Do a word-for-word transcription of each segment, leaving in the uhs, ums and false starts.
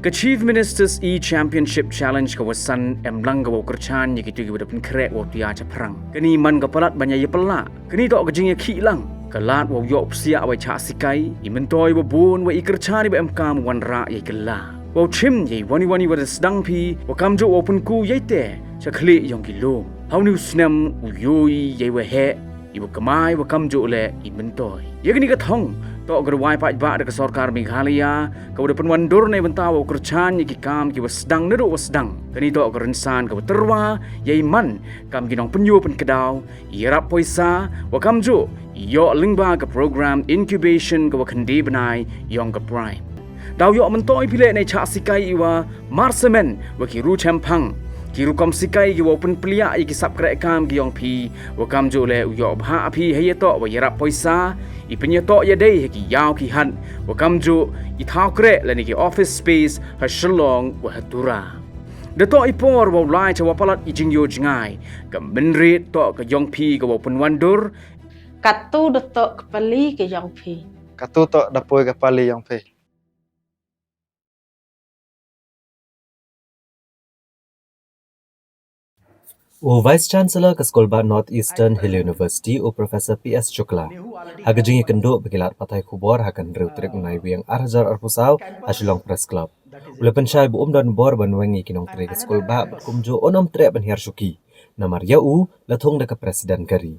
Ka Chief Minister's E-Championship Challenge ka wa san em lang ka wow kyrchan ïa kito ki wa da pynkhreh wow tia cha phrang. Kani man ka palat ban ïa ïa pala. Kani toh ka jingïakhih lang. Ka lad wow ïoh psiah wa i chah sikai, i myntoi wa bun, wa i kyrchan i wa em kam wanrah ïa i kylla. Wow chim ïa i wani wani wa da sdang phi, wa kamjooh wow pynku ïa i te, cha khlieh yong ki lum. Hawni u snem, u ïoh ïa i wa heh, i wa kamai wa kamjooh leh i myntoi. Ïa kani ka thong, toh ka da wai paidbah da ka sorkar Meghalaya, ka wa da pynwandur na i bynta wow kyrchan ïa ki kam ki wa sdang naduh wa sdang. Kani toh ka rynsan ka wa tyrwa, ïa i man, kam ki nongpynïoh pynkdaw, ïarap poisa, wa kamjooh, ïoh lyngba ka program incubation ka wa khyndai bnai, yong ka Prime. Daw ïoh myntoi phi leh na i chah sikai i wa marksmen, wa ki ru chemphang. Ki rukom sikai ki wow pynpliah ïa ki sap kreh kam ki yong phi, wa kamjooh leh u ïoh bha phi ha ïa toh wa ïarap poisa, i pynïatoh ïa dei ha ki ïaw ki hat, wa kamjooh, i thaw kreh lane ki office space, ha Shillong, wa ha Tura. Da toh i por wow lai cha wa palat i jingïoh jngai, ka mynrit toh ka yong phi ka wow pynwandur. Katu da toh ka pali ka yong phi. Katu toh da poi ka pali yong phi. U Vice Chancellor ka Skulbah North Eastern Hill University, u Professor P S Shukla, ha ka jingïakynduh bad ki lad pathai khubor ha ka hynriew tarik u Naiwieng ar hajar arphew saw, ha Shillong Press Club, u la pynshai ba um don bor ban weng ïa ki nongtrei ka skulbah bad kumjuh un ym treh ban hiar shuki. Namar ïa u, la thung da ka President ka ri.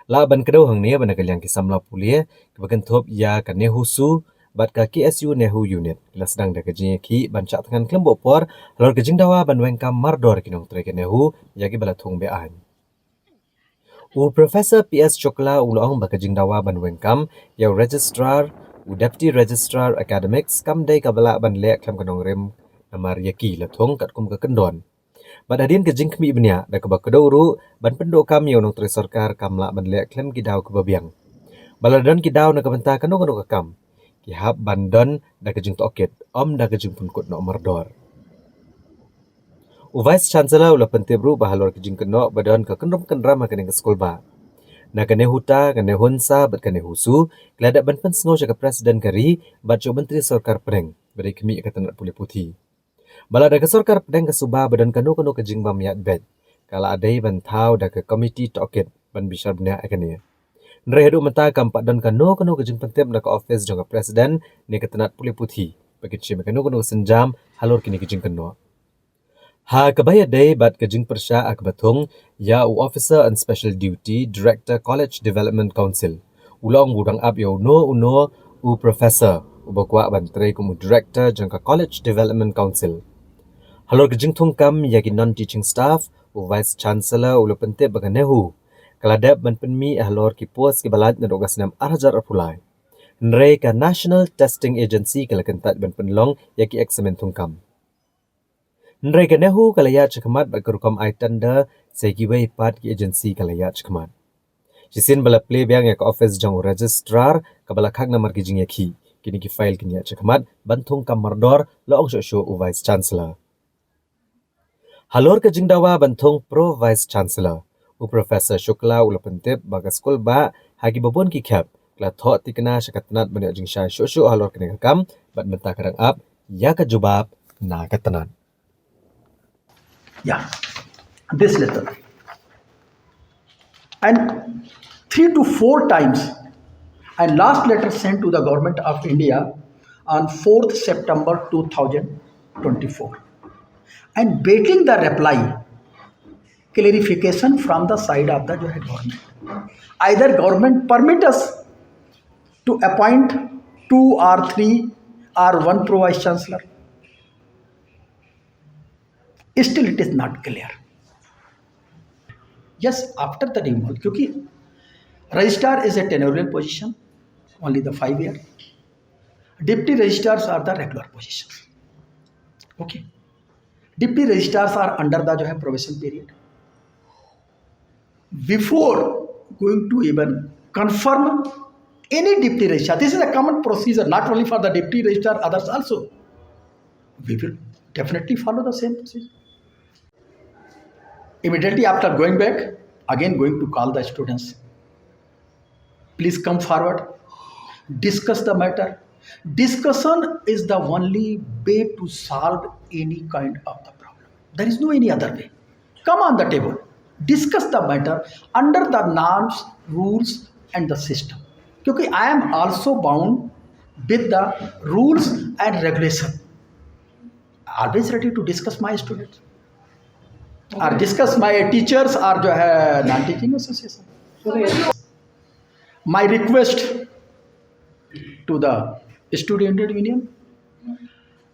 Lah ban kdew hangne ba na ka liang ki samla pule, ki ba kynthup ïa ka NEHUSU, bad ka K S U NEHU Unit, la sdang da ka jingïakhih ban shah thngan khlem buh por, halor ka jingdawa ban weng kam mardor ki nongtrei ka NEHU, ïa ki ba la thung be-aiñ. U Professor P S Shukla u la ong ba ka jingdawa ban weng kam, ïa u Registrar, u Deputy Registrar Academics, kam dei ka ba lah ban leh khlem ka nongrim, namar ïa ki la thung katkum ka kyndon. Bad hadien ka jingkhmih bniah, da ka ba kdew ruh, ban pynduh kam ïa u nongtrei sorkar kam lah ban leh khlem ki daw ki ba biang. Ba la don ki daw na ka bynta kano kano ka kam. Ki hap ban don da ka jingtohkit, ym da ka jingpynkut noh mardor. U Vice Chancellor u la pyntip ruh ba halor ka jingkynnoh ba don ka kynrum kynram ha kane ka skulbah. Na ka NEHUTA, ka NEHUNSA, bad ka NEHUSU, ki la dep ban pynsngew sha ka President ka ri, bad sha u Myntri Sorkar Pdeng, ba dei khmih ïa ka tnat pule puthi. Ba la da ka sorkar pdeng ka suba ba don kano kano ka jingbam ïaid beit. Ka la dei ban thaw da ka komiti tohkit ban bishar bniah ïa kane. Hynrei haduh mynta kam pat don kano kano ka jingpyntip na ka office jong ka President ne ka tnat pule puthi. Ba kin shim ïa kano kano ka sienjam halor kine ki jingkynnoh. Ha kaba ïadei bad ka jingpyrshah ha kaba thung, ïa u Officer on Special Duty, Director College Development Council. U la ong ba u dang ap ïa uno uno u professor, u ba kwah ban trei kum u director jong ka College Development Council. Halor ka jingthung kam ïa ki non-teaching staff, u Vice Chancellor u la pyntip ba ka NEHU ka la dep ban pynmih halor ki post ki ba lait naduh ka snem ar hajar arphew lai. Hynrei ka National Testing Agency ka la kyntait ban pynlong ïa ki eksamin thung kam. Hynrei ka NEHU ka la ïaid shakhmat bad ka rukom ai tender, sa kiwei pat ki agency ka la ïaid shakhmat. Shisien ba la plie biang ïa ka office jong u registrar, ka ba la khang namar ki jingïakhih, kine ki file kin ïaid shakhmat ban thung kam mardor, la ong shuh shuh u Vice Chancellor. Halor ka jingdawa ban thung Pro Vice Chancellor, u Professor Shukla u la pyntip ba ka skulbah ha ki babun ki khep, ka la thoh thikna sha ka tnat ban ïoh jingshai shuh shuh halor kane ka kam, bad mynta ka dang ap ïa ka jubab na ka tnat. Yeah, this letter. And three to four times, and last letter sent to the Government of India on fourth September two thousand twenty-four. And waiting the reply, clarification from the side of the जो है government. Either government permit us to appoint two or three or one pro vice chancellor. Still it is not clear. Yes, after the demol, क्योंकि registrar is a tenurial position, only the five year. Deputy registrars are the regular position. Okay. Deputy registrars are under the जो है probation period. Before going to even confirm any deputy registrar, this is a common procedure, not only for the deputy registrar, others also. We will definitely follow the same procedure. Immediately after going back, again going to call the students. Please come forward, discuss the matter, Discussion is the only way to solve any kind of the problem. There is no any other way. Come on the table. Discuss the matter under the norms, rules, and the system. क्योंकि I am also bound with the rules and regulation. Always ready to discuss my students or discuss my teachers or जो है non teaching association. My request to the student union,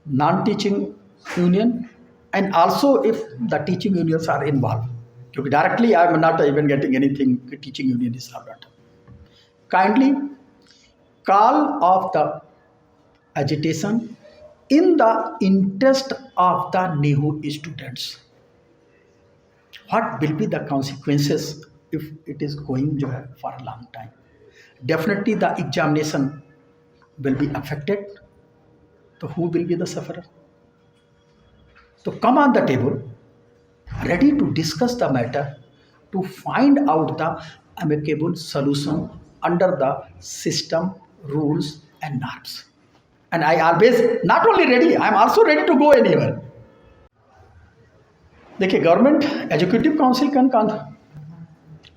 non-teaching union, and also if the teaching unions are involved, क्योंकि directly I am not even getting anything, teaching union is not. Kindly call off the agitation in the interest of the NEHU students. What will be the consequences if it is going जो है for a long time? Definitely the examination will be affected. So who will be the sufferer? So come on the table, ready to discuss the matter, to find out the amicable solution under the system, rules and norms. And I always not only ready, I am also ready to go anywhere. देखिए, government executive council can con-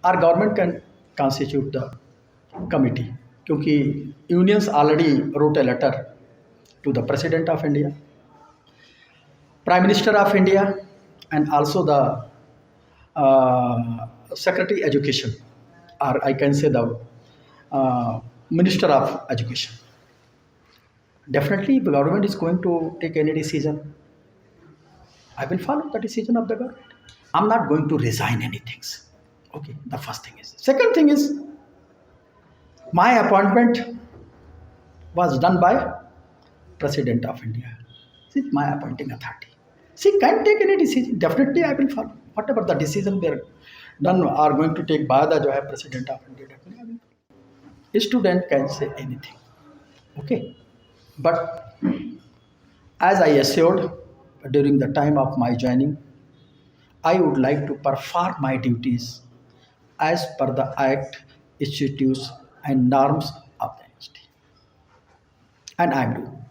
or government can constitute the committee, क्योंकि unions already wrote a letter to the President of India, Prime Minister of India, and also the uh, Secretary Education, or I can say the uh, Minister of Education. Definitely, if the government is going to take any decision, I will follow the decision of the government. I'm not going to resign anything. Okay, the first thing is. Second thing is, my appointment was done by President of India. She's my appointing authority. She can take any decision. Definitely, I will follow. Whatever the decision they are done are going to take by the जो है President of India, definitely I will follow. Student can say anything. Okay. But as I assured during the time of my joining, I would like to perform my duties as per the act, statutes, and norms of the university. And I am doing.